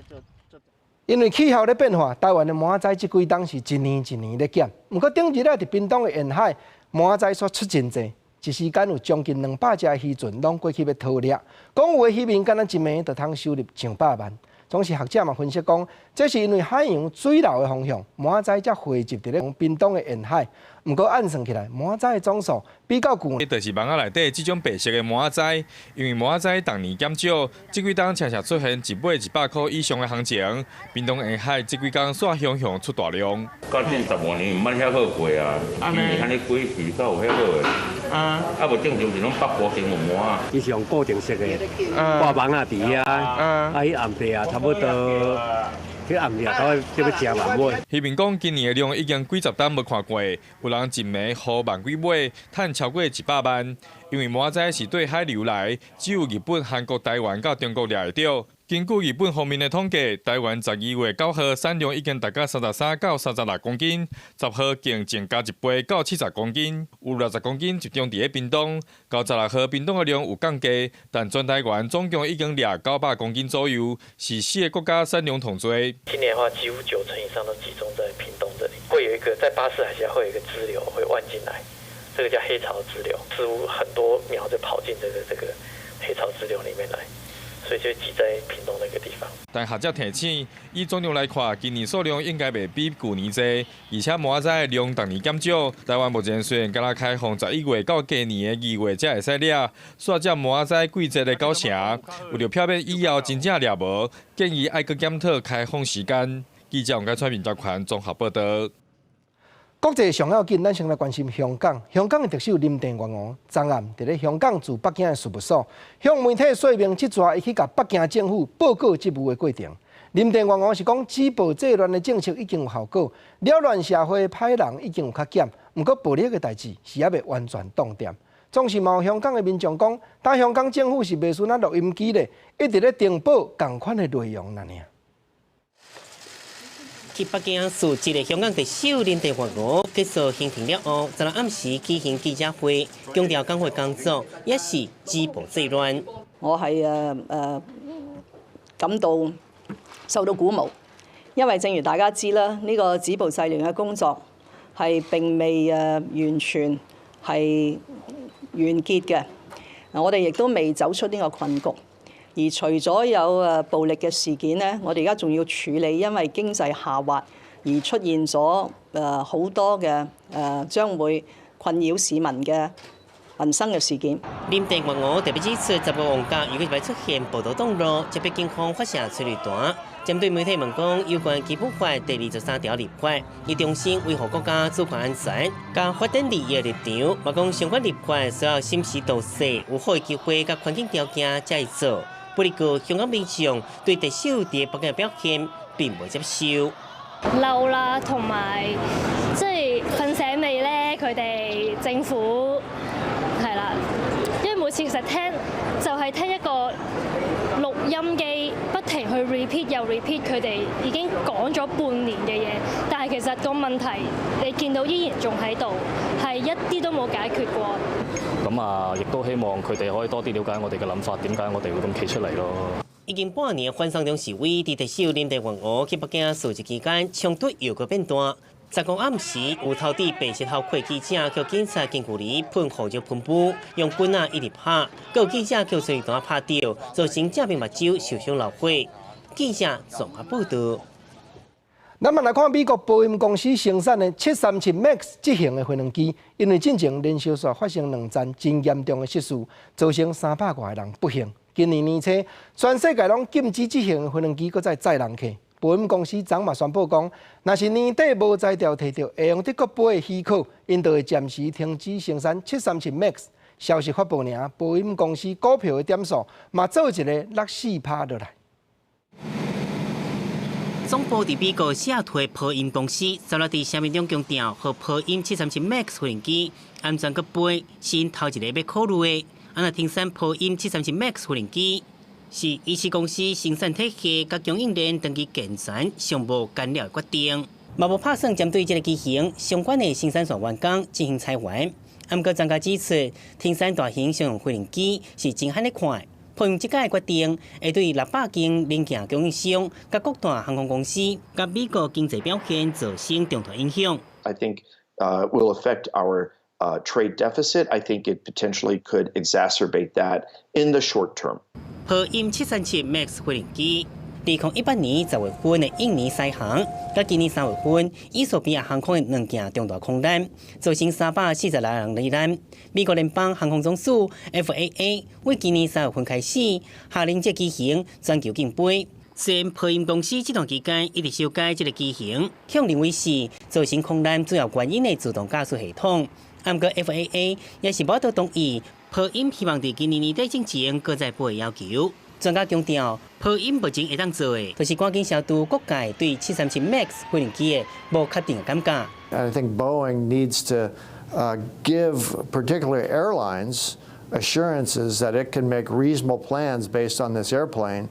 因為氣候咧變化，台灣的鰻仔這幾冬是一年一年咧減。毋過頂日仔佇屏東的沿海，鰻仔煞出真濟，一時間有將近200隻漁船攏過去欲討獵，講有的漁民敢若一暝就通收入上百萬。總是學者嘛分析講，這是因為海洋水流的方向，鰻仔才匯集佇咧屏東的沿海。毋過按算起來，鰻仔的總數比較舊。這就是網仔內底這種白色的鰻仔，因為鰻仔逐年減少，這幾冬常常出現一尾100塊以上的行情。屏東沿海這幾工煞雄雄出大量。到近10外年毋捌遐好過啊，今年按呢幾時才有遐好的。啊，無正常是攏北部先有鰻仔。伊是用固定式的，掛網仔佇遐，啊，彼暗地啊，差不多，彼暗地啊，大概就欲成萬尾。漁民講，今年的量已經幾十冬無看過，有人一暝予萬幾尾，趁超過100萬。因為鰻仔是對海流來，只有日本、韓國、台灣佮中國掠會著。根據日本方面的統計，台灣12月9號產量已經達到33到36公斤，10號更增加一倍到70公斤，有60公斤集中佇咧屏東。到16號屏東的量有降低，但全台灣總共已經掠900公斤左右，是四個國家產量統濟。今年的話，幾乎9成以上都集中在屏東這裡，會有一個在巴士海峽會有一個支流會彎進來，這個叫黑潮支流，似乎很多苗就跑進這個黑潮支流裡面來。所以就擠在屏東那個地方。但學者提醒，以總量來看，今年數量應該袂比舊年濟，而且明仔載量逐年減少。台灣目前雖然敢若開放11月到今年的2月才會使掠，煞才明仔載季節的九成，為著避免以後真正掠無，建議愛閣檢討開放時間。記者王家川、民集團綜合報道。國際上要緊，咱先來關心香港。香港的特首林鄭月娥昨暗佇咧香港駐北京的事務所，向媒體說明這逝伊去共北京政府報告職務的過程。林鄭月娥是講止暴制亂的政策已經有效果，擾亂社會的歹人已經有較減，毋過暴力的代誌是猶未完全擋斷。總是嘛有香港的民眾講，但香港政府是袂輸那錄音機咧，一直咧重播仝款的內容爾。去北京述職的香港特首林鄭月娥結束行程了後，昨暗時舉行記者會，強調港府工作也是止暴制亂。我係感到受到鼓舞，因為正如大家知啦，呢個止暴制亂嘅工作係並未完全係完結嘅。我哋亦都未走出呢個困局。而除咗有暴力嘅事件呢，我哋而家仲要處理，因為經濟下滑而出現咗好多嘅將會困擾市民嘅民生嘅事件。林鄭月娥特別指出，十個旺角如果會出現暴徒擋路，就被警方發射催淚彈。針對媒體問講有關基本法第23條立法，伊重申維護國家主權安全，佮發展利益立場，嘛講相關立法需要審時度勢，有好的機會佮環境條件才會做。不過，香港民眾對特首佇北京表現並無接受。嬲啦，同埋即係瞓醒未咧？佢哋政府係啦，因為每次其實聽就係聽一個錄音機不停去 repeat 又 repeat，佢哋已經講咗半年嘅嘢，但係其實個問題你見到依然仲喺度，係一啲都冇解決過。咁啊，亦都希望佢哋可以多啲了解我哋嘅諗法，點解我哋會咁企出嚟咯。已經半年反送中示威，佇特首林鄭月娥去北京述職期間，衝突又閣變大。15暗時有頭佇白色頭盔記者予警察近距離噴胡椒噴霧，用棍仔一直拍，閣有記者予催淚彈拍著，造成正面目睭受傷流血。記者綜合報道。咱嘛來看美國波音公司生產的737 MAX 這型的飛行機，因為進前連續煞發生兩陣真嚴重的失事，造成300外個人不幸。今年年初，全世界攏禁止這型的飛行機閣再載人客。波音公司昨嘛宣布講，若是年底無才調提著會用德國飛的許可，𪜶就會暫時停止生產七三七 MAX。消息發布爾，波音公司股票的點數嘛做一个落4趴落來。總部佇美國西雅圖的波音公司，昨日佇聲明中強調，予波音七三七 MAX 飛行機安全閣飛，是𪜶頭一个欲考慮的。啊，若停產波音七三七 MAX 飛行機，是維持公司生產體系佮供應鏈長期健全上無干擾的決定。嘛無拍算針對這个機型相關的生產線員工進行裁員。毋過專家指出，停產大型商用飛行機是真罕咧看。波音這擺的決定會對600間零件供應商、佮各大航空公司、佮美國經濟表現造成重大影響。 I think will affect our trade deficit. I think it potentially could exacerbate that in the short term. 波音737 MAX 飛行機，2018年10月份的印尼獅航，佮今年3月份衣索比亞航空的兩件重大空難，造成346人罹難。美國聯邦航空總署 FAA 為今年3月份開始下令這機型全球禁飛。雖然波音公司這段期間一直修改這个機型，向認為是造成空難主要原因的自動駕駛系統，毋過 FAA 也是無法度同意波音希望佇今年年底之前閣再飛的要求。專家強調，波音目前會當做的，就是趕緊消除各界對737 MAX 飛行機的無確定的感覺。 And I think Boeing needs to give particularly airlines assurances that it can make reasonable plans based on this airplane,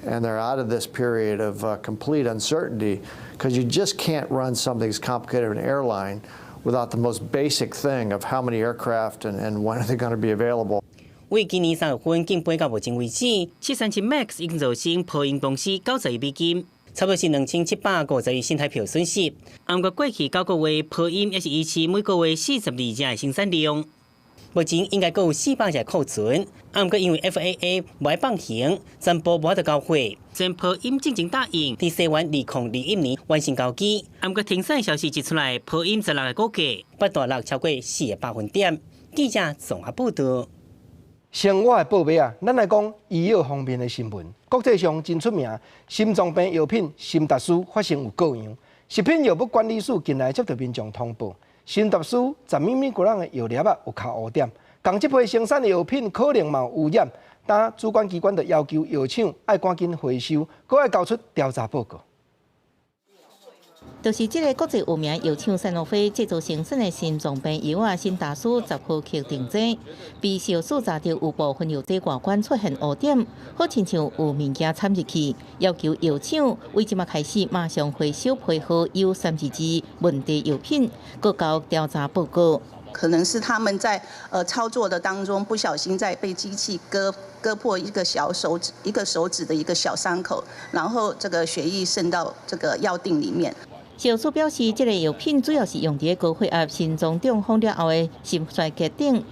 and they're out of this period of complete uncertainty, because you just can't run something as complicated as an airline without the most basic thing of how many aircraft and when are they going to be available. 為今年3月份禁飛到目前為止，737 MAX 已經造成波音公司90億美金，差不多是2750億新台幣損失。毋過過去9個月，波音也是維持每個月42隻的生產量。目前應該閣有400隻庫存。啊，毋過因為 FAA 無愛放行，全部無法度交貨。雖然波音進前答應佇西元2021年完成交機，啊，毋過停產消息一出來，波音16的股價不大落超過4個百分點。記者綜合報道。生活的報尾啊，咱來講醫藥方面的新聞。國際上真出名，心臟病藥品心達斯發生有過量，食品藥物管理署近來接到民眾通報，心達斯10 mg 的藥粒仔有較烏點，仝這批生產的藥品可能嘛有污染，但主管機關就要求藥廠愛趕緊回收，閣愛交出調查報告。就是這个國際有名藥廠賽諾菲製造生產的心臟病藥仔心達斯10毫克錠劑，被小數查著有部分藥劑外觀出現烏點，好親像有物件摻入去，要求藥廠為這馬開始馬上回收批號有322問題藥品，閣交調查報告。可能是他們在操作的當中不小心在被機器割破一個小手指一個手指的一個小傷口，然後這個血液滲到這個藥錠裡面。小組表示，這个藥品主要是用佇高血壓、心臟中風了後的心衰竭等，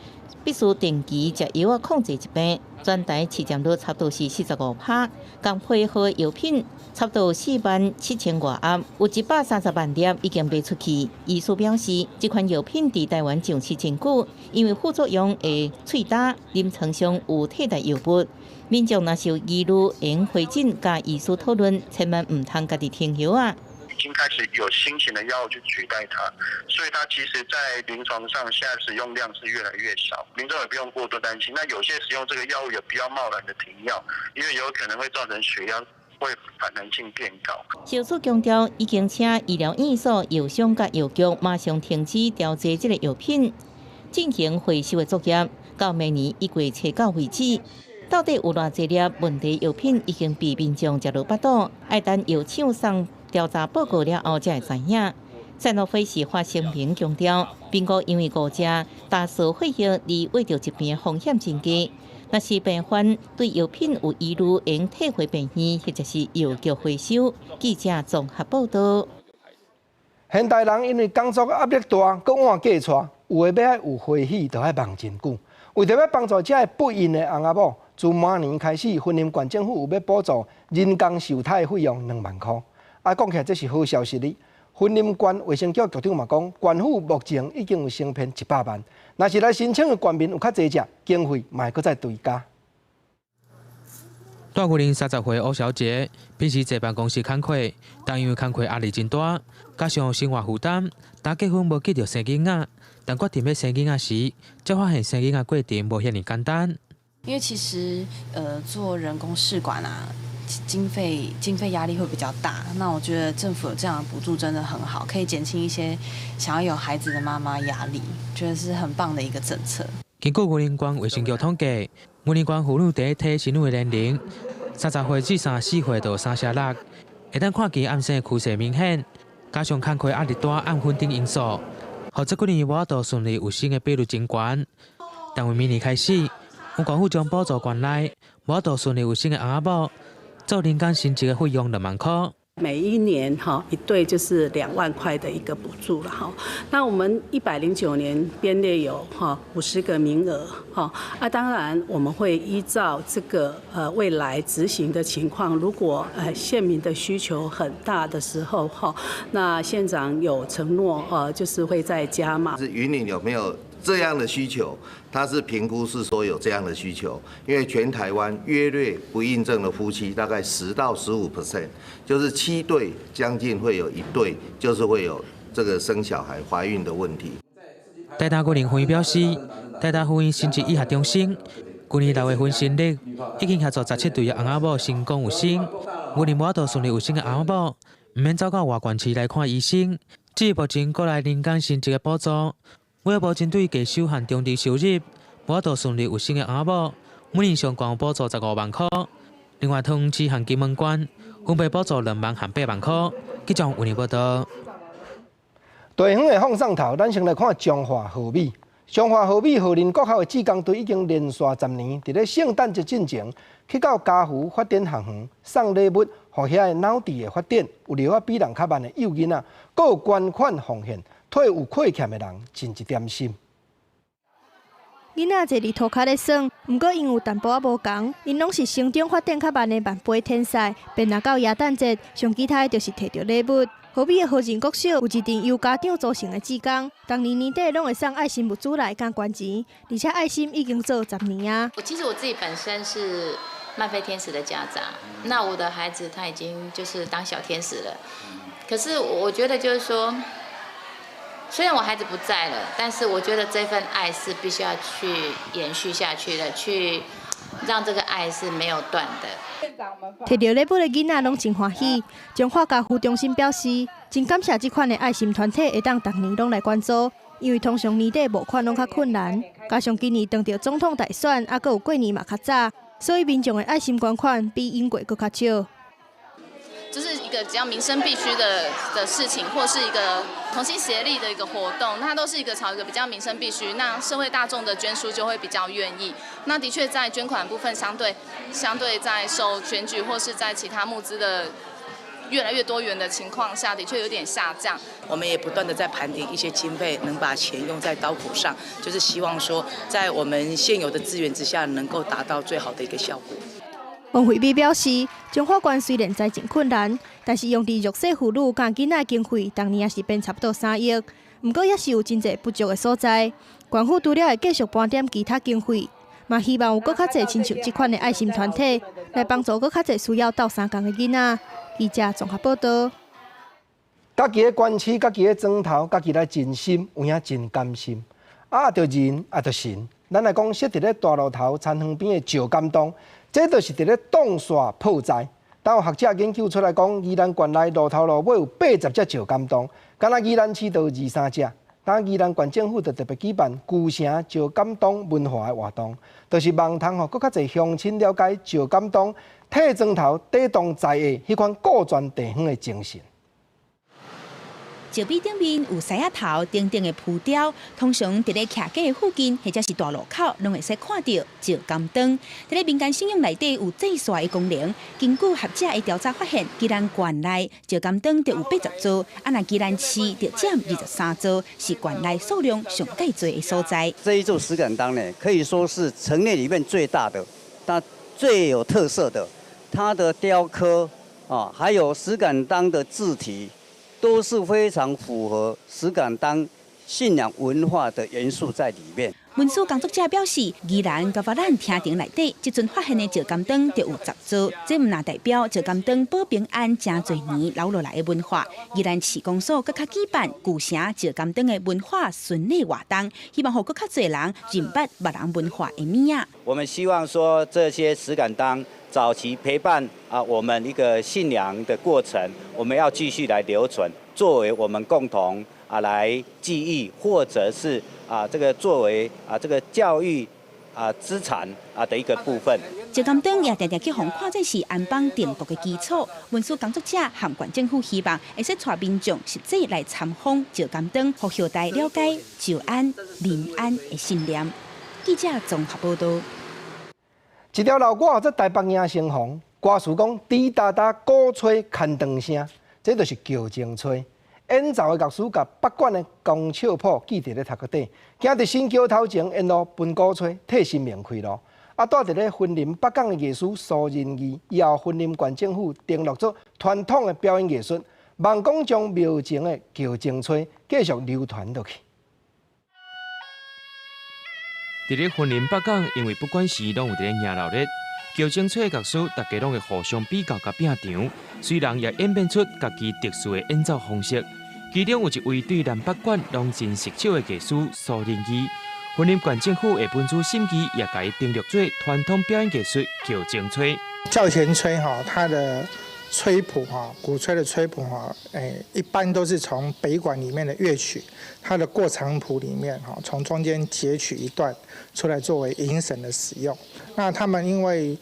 必須定期食藥仔控制疾病。全台市佔率差不多是45%，仝批號的藥品差不多4萬7千外盒，有130萬粒已經賣出去。醫師表示，這款藥品佇台灣上市真久，因為副作用會喙焦，臨床上有替代藥物。民眾若是有疑慮，會回診佮醫師討論，千萬毋通家己停藥仔。已經開始有新型的藥物去取代它，所以它其實在臨床上現在使用量是越來越少，民眾也不用過多擔心。那有些使用這個藥物也不要貿然的停藥，因為有可能會造成血壓會反彈性變高。小組強調，已經請醫療院所、藥商佮藥局馬上停止調劑這个藥品，進行回收的作業，到明年1月初9為止。到底有偌濟粒問題藥品已經被民眾食落腹肚？愛等藥廠送調查報告了後才會知影。賽諾菲是發聲明強調，評估因為誤食、大掃血液而患著疾病風險增加。若是病患對藥品有疑慮，應退回病院或者是藥局回收。記者綜合報道。現代人因為工作壓力大，閣換嫁娶，有的欲愛有歡喜，就愛望真久。為著欲幫助這个不孕的翁仔某，自明年開始，雲林縣政府有欲補助人工受胎費用2萬箍。啊，講起來這是好消息哩。雲林縣衛生局局長嘛講，縣府目前已經有承編100萬，若是來申請的縣民有較濟隻，經費嘛會閣再追加。住雲林30歲吳小姐，平時坐辦公室工課，但因為工課壓力真大，加上生活負擔，當結婚無急著生囡仔，但決定欲生囡仔時，才發現生囡仔過程無遐爾簡單。因為其實，做人工試管啊，經費壓力會比較大。那我覺得政府有這樣的補助真的很好，可以減輕一些想要有孩子的媽媽壓力，覺得是很棒的一個政策。根據雲林縣衛生局統計，雲林縣婦女佇咧提生女的年齡，30歲至34歲就3成6，會當看見暗生的趨勢明顯，加上工課壓力大、按粉等因素，予這幾年無法度順利有生的比率真懸。但為明年開始，阮縣府將補助縣內無法度順利有生的翁仔某，做人工生殖的費用2萬箍。每一年哈一對就是2萬塊的一個補助了哈。那我們109年編列有哈50個名額哈。啊，當然我們會依照這個未來執行的情況，如果縣民的需求很大的時候哈，那縣長有承諾就是會再加碼。是雲林有沒有這樣的需求？他是評估是說有這樣的需求，因為全台灣約略不孕症的夫妻大概10到15%，就是7對將近會有1對，就是會有這個生小孩懷孕的問題。台大雲林分院表示，台大分院生殖醫學中心去年6月份成立，已經協助17對的翁仔某成功有生。雲林無法度順利有生的翁仔某，毋免走到外縣市來看醫生，至於目前國內人工生殖的補助。為了針對低收和中低收入，無法度順利有生的翁仔某，每年上懸補助15萬箍。另外，桃園市和金門縣分別補助2萬和8萬箍。記者為你報道。地方的放送頭，咱先來看彰化和美。彰化和美和林國校的志工隊已經連續10年，佇咧聖誕節進前去到嘉湖發展學園送禮物，予遐个腦智的發展有了比人較慢的幼囡仔，閣有捐款奉獻，替有虧欠的人盡一點心。囡仔坐佇塗跤咧耍，毋過𪜶有淡薄仔無仝，𪜶攏是成長發展較慢的慢飛天使，便若到耶誕節，上期待就是提著禮物。和美的和仁國小有一陣由家長組成的志工，逐年年底攏會送愛心物資來佮捐錢，而且愛心已經做10年啊。我其實我自己本身是慢飛天使的家長，那我的孩子他已經就是當小天使了，可是我覺得就是說，雖然我孩子不在了，但是我覺得這份愛是必須要去延續下去的，去讓這個愛是沒有斷的。提著禮物的囡仔攏真歡喜。彰化家扶中心表示，真感謝這款的愛心團體會當逐年攏來捐助，因為通常年底募款攏較困難，加上今年當著總統大選，猶閣有過年嘛較早，所以民眾的愛心捐款比往過閣較少。這是一個比較民生必須的事情，或是一個同心協力的一個活動，那它都是一個朝一個比較民生必須，那社會大眾的捐輸就會比較願意。那的確在捐款部分相對在受選舉或是在其他募資的越來越多元的情況下，的確有點下降。我們也不斷的在盤點一些經費，能把錢用在刀口上，就是希望說在我們現有的資源之下，能夠達到最好的一個效果。王惠美表示，彰化縣雖然財政困難，但是用佇弱勢婦女佮囡仔經費，逐年也是編差不多3億。毋過也是有真濟不足的所在。縣府除了會繼續盤點其他經費，嘛希望有閣較濟親像這款的愛心團體來幫助閣較濟需要鬥相共的囡仔。記者綜合報道。家己的關區，家己的磚頭，家己來盡心，有影真甘心。啊，著人，啊，著神。咱來講，設佇咧大路頭田園邊的石敢當，這就是佇咧擋沙破災。當有學者研究出來講，宜蘭縣內路頭路尾有80隻石敢當，敢若宜蘭市就有23隻。當宜蘭縣政府就特別舉辦舊城石敢當文化的活動，就是望通予閣較濟鄉親了解石敢當替磚頭抵擋災厄彼款顧全地方的精神。石碑頂面有獅仔頭等等的浮雕，通常佇咧徛家的附近或者是大路口，攏會使看著石敢當。佇咧民間信仰內底有祭煞的功能。根據學者的調查發現，宜蘭縣內石敢當就有80座，啊，若宜蘭市就佔23座，是縣內數量上蓋濟的所在。這一座石敢當呢，可以說是城內裡面最大的，它最有特色的，它的雕刻啊，還有石敢當的字體，都是非常符合石敢當信仰文化的元素在裡面。文史工作者表示，宜蘭佮咱廳亭內底，這陣發現的石敢當就有10座，這毋但代表石敢當保平安誠濟年留落來的文化。宜蘭市公所閣較舉辦舊城石敢當的文化巡禮活動，希望予閣較濟人認捌別人文化的物仔。我們希望說，這些石敢當早期陪伴啊，我們一個信仰的過程，我們要繼續來留存，作為我們共同啊來記憶，或者是啊這個作為啊這個教育啊資產啊的一個部分。石敢當也定定去予看做是安邦定國的基礎。文史工作者和縣政府希望會使帶民眾實際來參訪石敢當，予後代了解石安、民安的信念。記者綜合報道。一條老歌號做台北迎新房，歌詞講滴答答鼓吹牽長聲，這就是轎前吹。演奏的樂師共北管的江笑普記佇咧頭殼頂，行佇新橋頭前沿路歕鼓吹，替神明開路。啊，蹛佇咧雲林北港的藝師蘇仁義，以後雲林縣政府登錄做傳統的表演藝術，望講將廟前的轎前吹繼續流傳落去。佇咧雲林北港，因為不管時攏有佇咧迎鬧熱，轎前吹的樂師，大家攏會互相比較佮拼場，雖然也演變出家己特殊的演奏方式。其中有一位對南北管攏真熟手的藝師蘇仁義，雲林縣政府的文資審議也共伊登錄做傳統表演藝術轎前吹。轎前吹哈，它的吹譜哈，鼓吹的吹譜哈，一般都是從北管裡面的樂曲，它的過場譜裡面哈，從中間截取一段出來作為迎神的使用。那他們因為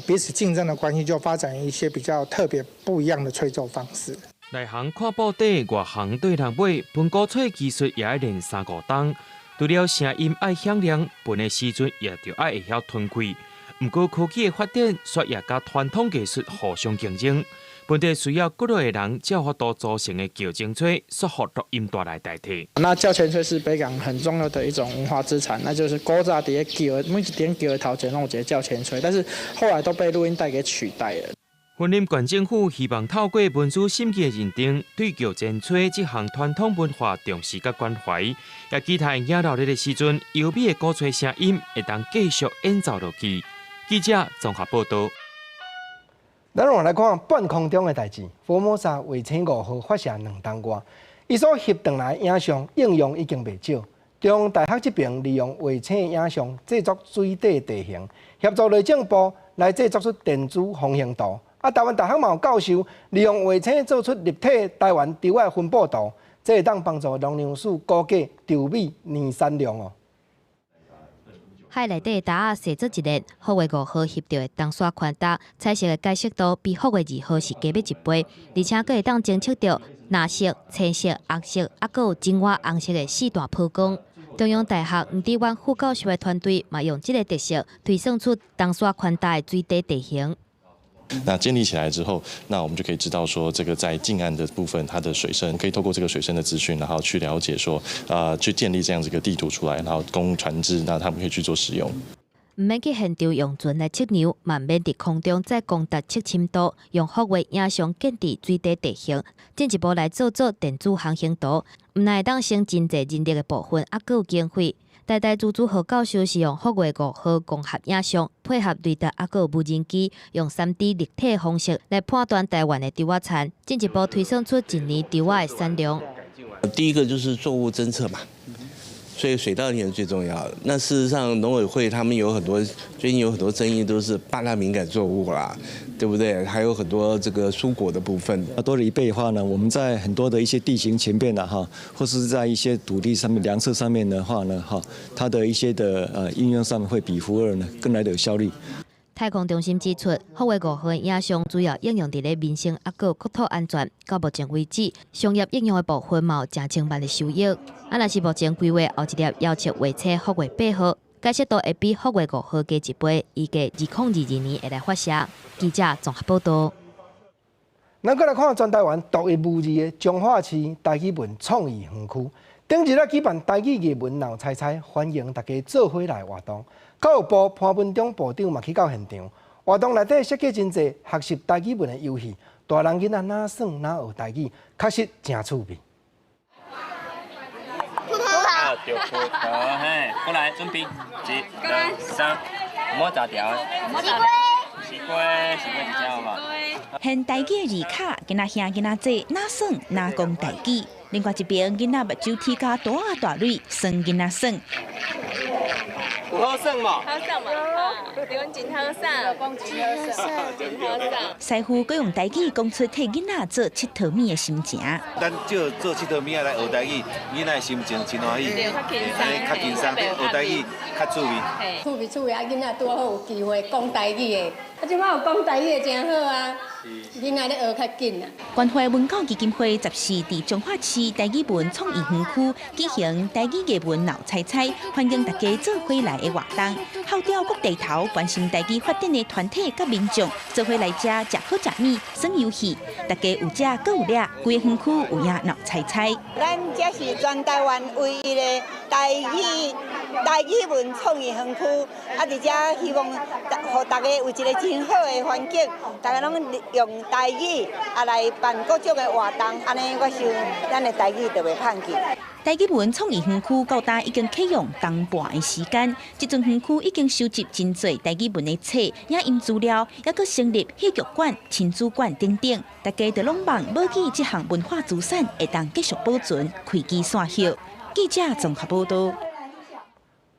彼此競爭的關係，就發展一些比較特別不一樣的吹奏方式。內行看布袋，外行對人尾，歕鼓吹技術也愛練三五冬。除了聲音愛響亮，歕的時陣也著愛會曉吞氣。毋過科技的發展，煞也佮傳統藝術互相競爭。問題需要閣落的人才有法度組成的轎前吹，束予錄音帶來代替。那轎前吹是北港很重要的一種文化資產，那就是古早佇咧轎，每一頂轎的頭前攏有一個轎前吹，但是後來都被錄音帶給取代了。雲林縣政府希望透過文資審議的認定，對轎前吹這項傳統文化重視佮關懷，也期待迎老熱的時陣，優美的鼓吹聲音會當繼續演奏落去。記者綜合報導。咱來看半空中的代誌，福摩薩衛星五號發射兩冬外，伊所翕轉來影像應用已經袂少。中央大學這爿利用衛星影像製作水底地形，協助內政部來製作出電子方形圖。啊，台灣大學嘛有教授利用衛星做出立體台灣稻仔分佈圖，這會當幫助農糧署估計稻米年產量哦。海內底的礁仔細做一列，福衛五號翕著的東沙寬大，彩色的解析度比福衛二號是加欲一倍，而且閣會當偵測著藍色、青色、紅色，猶閣有真活紅色的四大曝光。中央大學黃智遠副教授的團隊嘛用這个特色推算出東沙寬大的水底地形。那建立起來之後，那我們就可以知道說，這個在近岸的部分，它的水深可以透過這個水深的資訊，然後去了解說，去建立這樣子一個地圖出來，然後供船隻，那他們可以去做使用。毋免去現場用船來測量，嘛毋免佇空中再光達測深度，用福衛影像建置水底地形，進一步來做做電子航行圖，毋但會當省真濟人力的部分，猶閣有經費。台大朱祖和教授是用福衛五號光學影像，配合雷達，猶閣有無人機，用3D 立體方式來判斷台灣的稻仔田，進一步推算出一年稻仔的產量。第一個就是作物偵測嘛，所以水稻田最重要。那事實上，農委會他們有很多最近有很多爭議，都是八大敏感作物啦，對不對？還有很多這個蔬果的部分。那多了一倍的話呢，我們在很多的一些地形前變的哈，或是在一些土地上面、糧食上面的話呢，哈，它的一些的應用上面會比福二呢更來得有效率。太空中心指出，福衛五號影像主要應用佇咧民生，猶閣有國土安全。到目前為止，商業應用的部分嘛有成千萬的收益。啊，若是目前規劃後一粒遙測衛星福衛八號，解析度會比福衛五號加一倍，預計2022年會來發射。記者綜合報導。咱閣來看全台灣獨一無二的彰化市台語文創意園區，頂日仔舉辦台語藝文鬧猜猜，歡迎大家做伙來活動。教育部潘文忠部長嘛去到現場，活動內底設計真濟學習台語文的遊戲，大人囡仔哪耍哪學台語，確實誠趣味。葡萄，對葡萄，嘿，過來準備，一、二、三，莫炸掉。西瓜，西瓜，西瓜一隻好無？現台語的字卡，囡仔兄囡仔姊，哪耍哪講台語。另外一邊，囡仔目睭鐵甲大仔大蕊，耍囡仔耍。有好耍無？好耍嘛，對，阮真好耍，真好耍，真好耍。師傅閣用台語講出替囡仔做𨑨迌物的心情。咱借做𨑨迌物仔來學台語，囡仔的心情真歡喜，較輕鬆，學台語較趣味。趣味趣味啊！囡仔拄好有機會講台語的，啊，這擺有講台語的真好啊！囡仔咧學較緊啊。關懷文教基金會十四佇彰化市台語文創意園區舉行台語藝文鬧猜猜，歡迎大家做伙來的活動，號召各地頭關心台語發展的團體佮民眾做伙來遮食好食物、耍遊戲，大家有食閣有掠，規個園區有影鬧猜猜。咱這是全台灣唯一的台語文創意園區，啊，佇遮希望予大家有一個真好的環境，大家攏用台語啊來辦各種的活動，按呢我想咱的台語就袂歹去。台語文創意園區到今已經啟用冬半的時間，這陣園區已經收集真濟台語文的冊、影音資料，猶閣成立戲劇館、親子館等等，大家就攏望母語這項文化資產會當繼續保存，開枝散葉。記者綜合報導。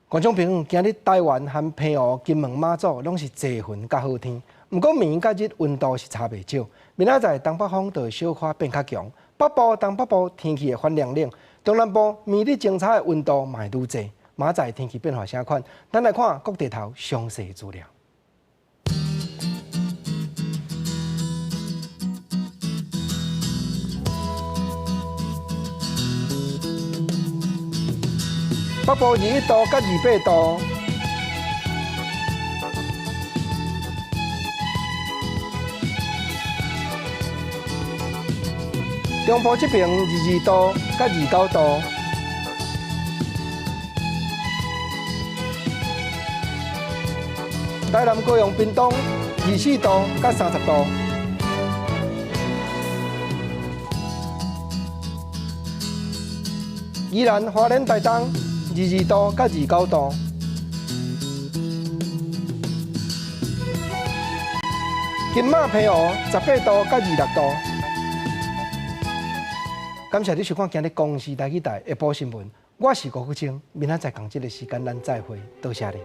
觀眾朋友，今日台灣和澎湖、金門、馬祖攏是濟雲佮好天，毋過暝佮日溫度是差袂少。明仔載東北風就會小可變較強，北部、東北部天氣會反涼冷，中南部暝日前差的溫度嘛會愈濟。明仔載天氣變化啥款？咱來看各地頭詳細資料。北部21度佮28度，中部這爿22度佮29度。台南、高雄、屏東24度佮30度。宜蘭、花蓮、台東22度佮29度。金馬、澎湖18度佮26度。感謝你收看今日公視台語台下晡新聞，我是郭國清，明仔載仝這个時間咱再會，多謝你。